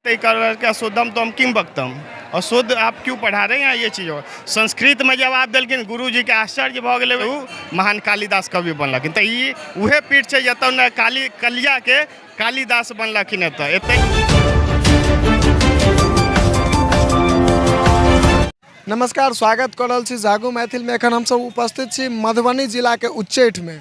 करके अशुद्धम तो हम किम वक्तम, अशुद्ध आप क्यों पढ़ा रहे हैं ये चीज। संस्कृतमे जवाब देलखिन, गुरुजीके आश्चर्य भऽ गेलै। ओ महान कालिदास कवि बनलखिन। तऽ ई उहे पीठ छै जतऽ ने काली कलियाके कालिदास बनलखिन। एतऽ एतै। नमस्कार, स्वागत कऽ रहल छी जागू मैथिलमे। एखन हमसब उपस्थित छी मधुबनी जिलाके उच्चैठमे,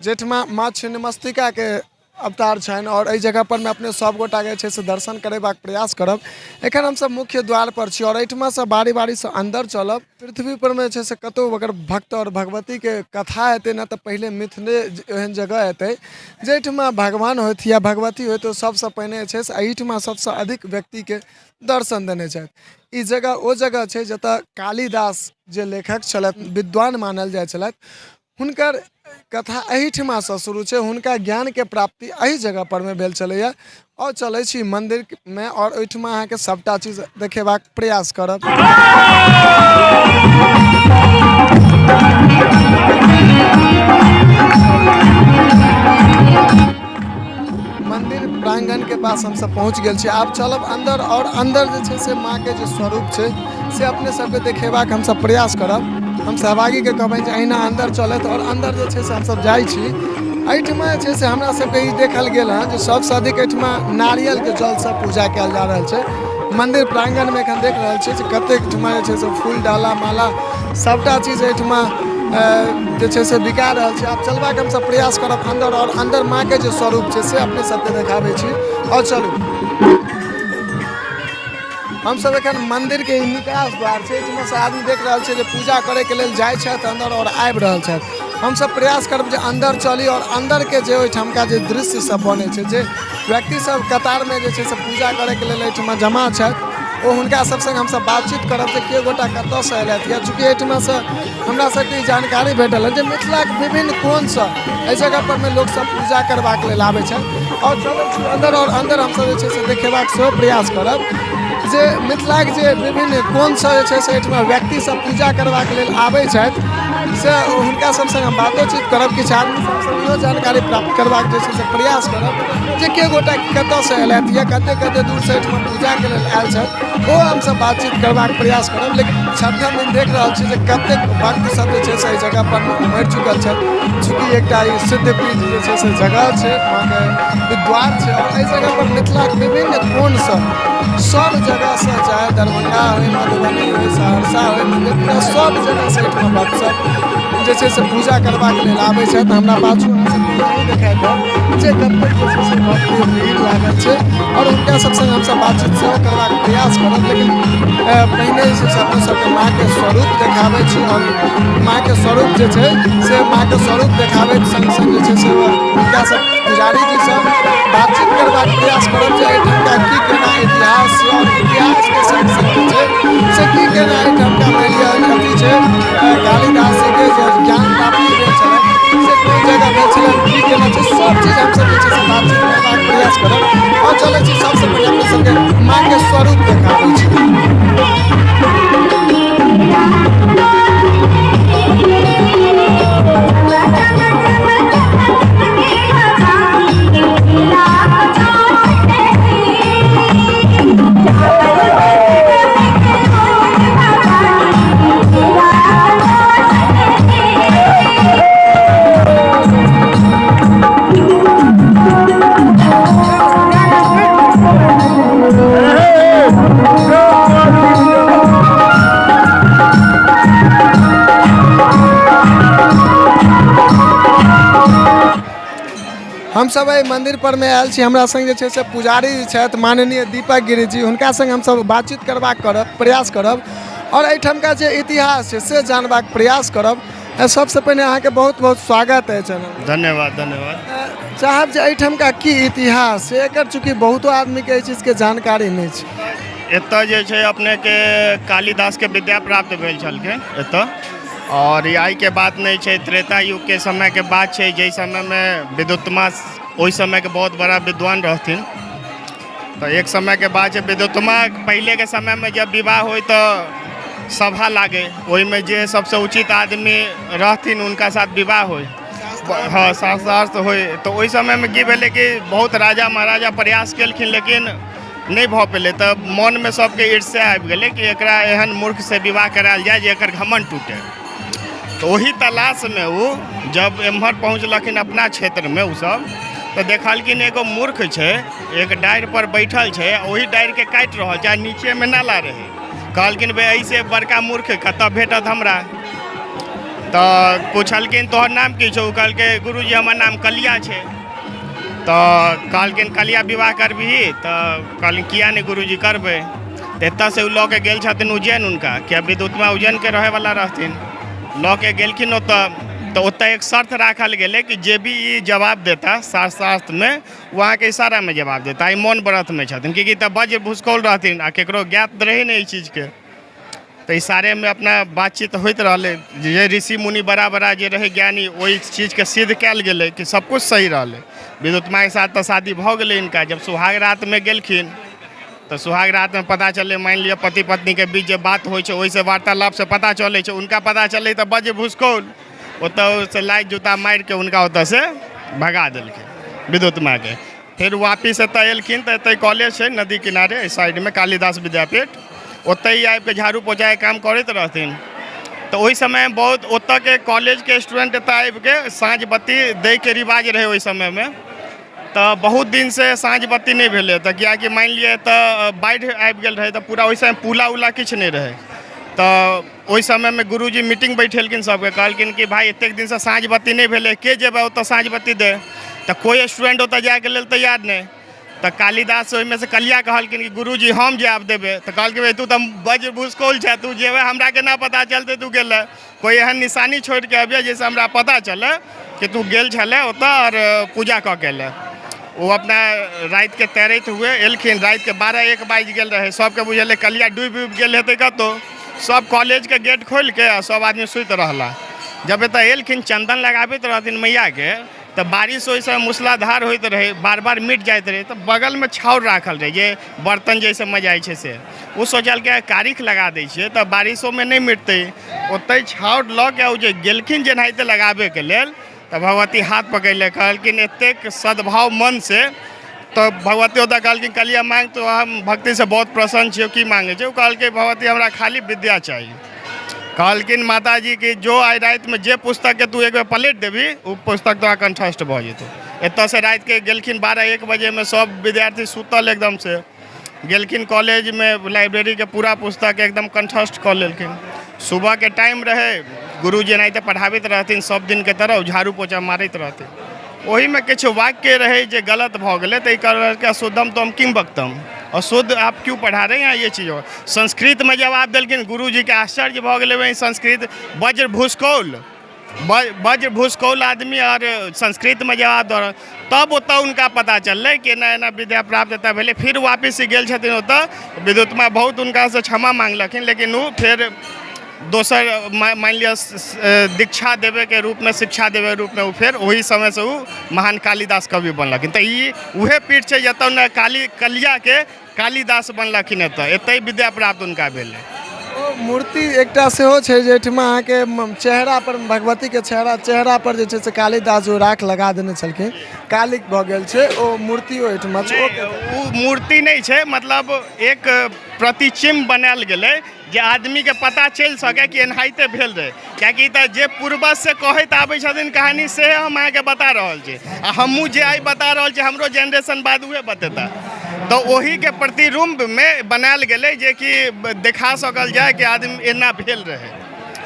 जाहिठमा माँ छिन्नमस्तिकाके अवतार छनि आओर एहि जगह पर मे अपने सब गोटाके जे छै से दर्शन करेबाक प्रयास करब। एखन हमसब मुख्य द्वार पर छी आओर एहिठमासँ बारी बारीसँ अन्दर चलब। पृथ्वी पर मे जे छै से कतहु अगर भक्त आओर भगवतीके कथा हेतै ने, तऽ पहिले मिथिले एहन जगह हेतै जाहिठमा भगवान होथि या भगवती होथि, ओ सबसँ पहिने जे छै से एहिठमा सबसँ अधिक व्यक्तिके दर्शन देने छथि। ई जगह ओ जगह छै जतऽ कालिदास जे लेखक छलथि, विद्वान मानल जाइ छलथि, हुनकर कथा एहिठिमासँ शुरू छै। हुनका ज्ञानके प्राप्ति एहि जगह परमे भेल छलैए। आओर चलै छी मन्दिरमे आओर ओहिठिमा अहाँके सभटा चीज देखेबाक प्रयास करब। मन्दिर प्राङ्गणके पास हमसभ पहुँच गेल छी। आब चलब अन्दर आओर अन्दर जे छै से माँके जे स्वरूप छै से अपने सबके देखेबाक हमसब प्रयास करब। हम सहभागीके कहबनि जे अहिना अन्दर चलथि आओर अन्दर जे छै से हमसब जाइ छी। एहिठमा जे छै से हमरा सबके ई देखल गेल हँ जे सबसँ अधिक एहिठमा नारियलके जलसँ पूजा कयल जा रहल छै। मन्दिर प्राङ्गणमे एखन देख रहल छी जे कतेक ठमा जे छै से फूल डाला माला सबटा चीज एहिठमा जे छै से बिका रहल छै। आब चलबाक हमसब प्रयास करब अन्दर आओर अन्दर माँके जे स्वरूप छै से अपने सबके देखाबै छी। आओर चलू, हमसब एखन मन्दिरके ई निकास द्वार छै, एहिठमा से आदमी देख रहल छै जे पूजा करैके लेल जाइ छथि अन्दर आओर आबि रहल छथि। हमसब प्रयास करब जे अन्दर चली आओर अन्दरके जे ओहिठामका जे दृश्य सब बनै छै, जे व्यक्ति सब कतारमे जे छै से पूजा करैके लेल एहिठमा जमा छथि, ओ हुनका सब संग हमसब बातचीत करब जे के गोटा कतऽसँ अयलथि। या चूँकि एहिठमासँ हमरा सबके ई जानकारी भेटल हँ जे मिथिलाके विभिन्न कोणसँ एहि जगह परमे लोकसब पूजा करबाक लेल आबै छथि। आओर चलै छी अन्दर आओर अन्दर हमसब जे छै से देखेबाक सेहो प्रयास करब जे मिथिलाके जे विभिन्न कोणसँ जे छै से एहिठमा व्यक्ति सब पूजा करबाक लेल आबै छथि, से हुनका सब संग हम बातोचीत करब। किछु आदमी सबसँ इहो जानकारी प्राप्त करबाक जे छै से प्रयास करब जे के गोटा कतऽसँ अयलथि या कते कते दूरसँ एहिठमा पूजाके लेल आयल छथि, ओ हमसब बातचीत करबाक प्रयास करब। लेकिन छठम दिन देख रहल छी जे कतेक भक्त सब जे छै से एहि जगह पर उमड़ि चुकल छथि। चूँकि एकटा ई सिद्धपीठ जे छै से जगह छै, माँके द्वार छै आओर एहि जगह पर मिथिलाके विभिन्न कोणसँ सब जगहसँ, चाहे दरभंगा होइ, मधुबनी होइ, सहरसा होइ, मधेपुरा, सब जगहसँ एहिठमा भक्त सब जे छै से पूजा करबाक लेल आबै छथि। हमरा पाछू अहाँ सबके नहीं देखाइ देत जे कतेक जे छै से भक्ति भीड़ लागल छै आओर हुनका सब संग हमसब बातचीत सेहो करबाक प्रयास करब। लेकिन पहिने जे छै से अपने सबके माँके स्वरूप देखाबै छी आओर माँके स्वरूप जे छै से माँके स्वरूप देखाबैत सङ्ग सङ्ग जे छै से हुनका सब पुजारी जीसँ बातचीत करबाक प्रयास करब जे एहिठामका की केना इतिहास छै आओर इतिहासके सङ्ग सङ्ग जे छै से की केना एहिठामका मानि लिअ अथी छै, कालिदास जीके जे ज्ञान प्राप्ति भेल छलनि से कोन जगह भेल छलनि, की केना छै, सब चीज हमसब जे छै से बातचीत करबाक प्रयास करब। आओर चलै छी, सबसँ पहिले अपने सबके माँके स्वरूप देखाबै छी। हमसब एहि मन्दिर परमे आयल छी। हमरा संग जे छै से पुजारी छथि माननीय दीपक गिरी जी, हुनका संग हमसब बातचीत करबाक करब प्रयास करब आओर एहिठामका जे इतिहास छै से जानबाक प्रयास करब। सबसँ पहिने अहाँके बहुत बहुत स्वागत अछि चैनल। धन्यवाद, धन्यवाद। चाहब जे एहिठामका की इतिहास छै एकर, चूँकि बहुतो आदमीके एहि चीजके जानकारी नहि छै। एतऽ जे छै अपनेके कालिदासके विद्या प्राप्त भेल छलखिन एतऽ, आओर ई आइके बात नहि छै, त्रेता युगके समयके बात छै, जाहि समयमे विद्योत्तमा ओहि समयके बहुत बड़ा विद्वान रहथिन। तऽ एक समयके बात छै, विद्योत्तमा पहिलेके समयमे जब विवाह होइ तऽ सभा लागै, ओहिमे जे सबसँ उचित आदमी रहथिन हुनका साथ विवाह होइ, हँ, शास्त्रार्थ होइ। तऽ ओहि समयमे की भेलै कि बहुत राजा महाराजा प्रयास केलखिन, लेकिन नहि भऽ पेलै। तऽ मोनमे सबके ईर्ष्या आबि गेलै कि एकरा एहन मूर्खसँ विवाह करायल जाय जे एकर घमण्ड टूटै। तऽ ओही तलाशमे ओ जब एम्हर पहुँचलखिन अपना क्षेत्रमे ओसभ, तऽ देखलखिन एगो मूर्ख छै, एक डाढ़िपर बैठल छै, ओही डाढ़िके काटि रहल छै आ नीचेमे नाला रहै। कहलखिन भाय एहिसँ बड़का मूर्ख कतऽ भेटत हमरा? तऽ पुछलखिन तोहर नाम की छौ? ओ कहलकै गुरुजी हमर नाम कलिया छै। तऽ कहलखिन कलिया विवाह करबिही? तऽ कहलखिन किया नहि गुरुजी करबै। तऽ एतऽसँ ओ लऽ के गेल छथिन उज्जैन हुनका, किया विद्युतमा उज्जैनके रहैवला रहथिन। लऽ के गेलखिन ओतऽ, तऽ ओतऽ एक शर्त राखल गेलै कि जे भी ई जवाब देता शास्त्रार्थमे ओ अहाँके इशारामे जवाब देता। ई मौन व्रतमे छथिन, कियाकि तऽ वज्र भुसकौल रहथिन आ केकरो ज्ञात रहै नहि एहि चीजके। तऽ इशारेमे अपना बातचीत होइत रहलै। जे ऋषि मुनि बड़ा बड़ा जे रहै ज्ञानी, ओहि चीजके सिद्ध कयल गेलै कि सब किछु सही रहलै। विद्युतमाके साथ तऽ शादी भऽ गेलै हिनका। जब सुहाग रातमे गेलखिन तऽ सुहाग रातमे पता चललै, मानि लिअ पति पत्नीके बीच जे बात होइ छै ओहिसँ वार्तालापसँ पता चलै छै, हुनका पता चललै तऽ वज्र भुसकौल ओतऽसँ लाइ जूता मारिके हुनका ओतऽसँ भगा देलखिन विद्युतमाके। फेर वापिस एतऽ एलखिन तऽ एतऽ कॉलेज छै नदी किनारे एहि साइडमे कालिदास विद्यापीठ, ओतहि आबिके झाड़ू पोछाके काम करैत रहथिन। तऽ ओहि समय बहुत ओतऽके कॉलेजके स्टूडेंट एतऽ आबिके साँझ बत्ती दैके रिवाज रहै ओहि समयमे। तऽ बहुत दिनसँ साँझ बत्ती नहि भेलै, तऽ किएकि मानि लिअ एतऽ बाढ़ि आबि गेल रहै तऽ पूरा ओहि समय पुला उला किछु नहि रहै। तऽ ओहि समयमे गुरुजी मीटिंग बैठेलखिन सबके, कहलखिन कि भाइ एतेक दिनसँ साँझ बत्ती नहि भेलै, के जेबै ओतऽ साँझ बत्ती दै? तऽ कोइ स्टूडेंट ओतऽ जाइके लेल तैयार नहि। तऽ कालिदास ओहिमे से कलिया कहलखिन कि गुरुजी हम जायब देबै। तऽ कहलखिन भाइ तू तऽ वज्र भुसकौल छै, तू जेबै हमरा केना पता चलतै तू गेलै? कोइ एहन निशानी छोड़िके अबिहे जाहिसँ हमरा पता चलै कि तू गेल छलै ओतऽ आओर पूजा कऽ के एलै। ओ अपना रातिके तैरैत हुए एलखिन। रातिके 12-1 बाजि गेल रहै, सबके बुझेलै कलिया डूबि उबि गेल हेतै कतहु। सब कॉलेजके गेट खोलिके आ सब आदमी सुति रहला। जब एतऽ एलखिन चन्दन लगाबैत रहथिन मैयाके, तऽ बारिश ओहि समय मूसलाधार होइत रहै, बार बार मिट जाइत रहै। तऽ बगलमे छाउर राखल रहै जे बर्तन जाहिसँ मजाइ छै से, ओ सोचलकै कारिख लगा दै छियै तऽ बारिशोमे नहि मिटतै। ओतहि छाउर लऽ के ओ जे गेलखिन जेनाहिते लगाबैके लेल, तऽ भगवती हाथ पकड़ि कहलखिन एतेक सद्भाव मनसँ। तऽ भगवती ओतऽ कहलखिन कलिया माँग, तो हम भक्तिसँ बहुत प्रसन्न छियौ, की माँगै छै? ओ कहलकै भगवती हमरा खाली विद्या चाही। कहलखिन माताजी कि जो आइ रातिमे जे पुस्तकके तू एक बेर पलटि देबही ओ पुस्तक तोरा कण्ठस्थ भऽ जेतौ। एतऽसँ रातिके गेलखिन 12-1 बजेमे, सब विद्यार्थी सुतल एकदमसँ, गेलखिन कॉलेजमे लाइब्रेरीके पूरा पुस्तक एकदम कण्ठस्थ कऽ लेलखिन। सुबहके टाइम रहै, गुरुजी एनाहिते पढ़ाबैत रहथिन सब दिनके तरह, झाड़ू पोछा मारैत रहथिन। ओहिमे किछु वाक्य रहै जे गलत भऽ गेलै, तऽ ई कहलकै अशुद्धम तो हम किम वक्तम, अशुद्ध आप क्यों पढ़ा रहे हैं ये चीज। संस्कृतमे जवाब देलखिन, गुरुजीके आश्चर्य भऽ गेलै। वही संस्कृत वज्र भुसकौल, वज्र भुसकौल आदमी आओर संस्कृतमे जवाब दऽ रहल। तब ओतऽ हुनका पता चललै कि एना एना विद्या प्राप्त एतऽ भेलै। फिर वापिस गेल छथिन ओतऽ, विद्युतमा बहुत हुनकासँ क्षमा माँगलखिन, लेकिन ओ फेर दोसर मानि लिअ दीक्षा देबैके रूपमे, शिक्षा देबैके रूपमे ओ फेर ओहि समयसँ ओ महान कालिदास कवि बनलखिन। तऽ ई उएह पीठ छै जतऽ ने काली कलियाके कालिदास बनलखिन, एतऽ एतहि विद्या प्राप्त हुनका भेलै। ओ मूर्ति एकटा सेहो छै जे एहिठमा अहाँके चेहरा पर भगवतीके चेहरा पर जे छै से कालिदास ओ राख लगा देने छलखिन, कालिक भऽ गेल छै, ओ मूर्ति ओहिठमा छै। ओ मूर्ति नहि छै, मतलब एक प्रतिचिह्न बनायल गेलै जे आदमीके पता चलि सकै कि एनाहिते भेल रहै। किएकि तऽ जे पूर्वजसँ कहैत आबै छथिन कहानी से हम अहाँके बता रहल छी, आ हमहूँ जे आइ बता रहल छी हमरो जेनरेशन बाद उहे बतेता। तऽ ओहीके प्रतिरूपमे बनायल गेलै जेकि देखा सकल जाय कि आदमी एना भेल रहै,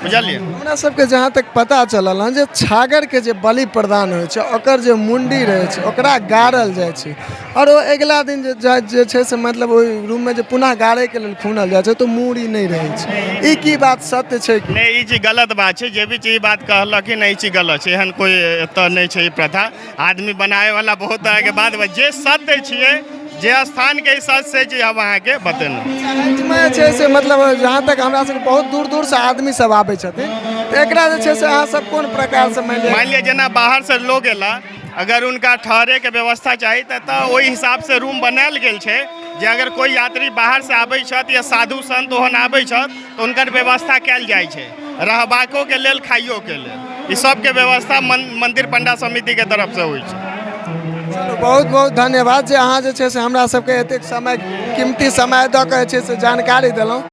बुझलियै। हमरा सबके जहाँ तक पता चलल हँ जे छागरके जे बलि प्रदान होइ छै ओकर जे मुण्डी रहै छै ओकरा गाड़ल जाइ छै, आओर ओ अगिला दिन जे जे छै से मतलब ओहि रूममे जे पुनः गाड़ैके लेल खुनल जाइ छै तऽ मूड़ी नहि रहै छै। ई की बात सत्य छै कि नहि? ई चीज गलत बात छै। जे भी चीज बात कहलखिन ई चीज गलत छै। एहन कोइ एतऽ नहि छै ई प्रथा, आदमी बनाबैवला बहुत तरहके बात, जे सत्य छियै जे स्थानके ई सत्य से चीज हम अहाँके बतेलहुँ। एहिठमा जे छै से मतलब जहाँ तक हमरा सबके बहुत दूर दूरसँ आदमी सब आबै छथिन, तऽ एकरा जे छै से अहाँ सब कोन प्रकारसँ मानि लिअ जेना बाहरसँ लोग एला, अगर हुनका ठहरैके व्यवस्था चाही तऽ एतऽ ओहि हिसाबसँ रूम बनायल गेल छै जे अगर कोइ यात्री बाहरसँ आबै छथि या साधु सन्त ओहन आबै छथि तऽ हुनकर व्यवस्था कयल जाइ छै रहबाकोके लेल, खाइयोके लेल, ई सबके व्यवस्था मन्दिर पंडा समितिके तरफसँ होइ छै। चलू बहुत बहुत धन्यवाद जे अहाँ जे छै से हमरा सबके एतेक समय कीमती समय दऽ कऽ जे छै से जानकारी देलहुँ।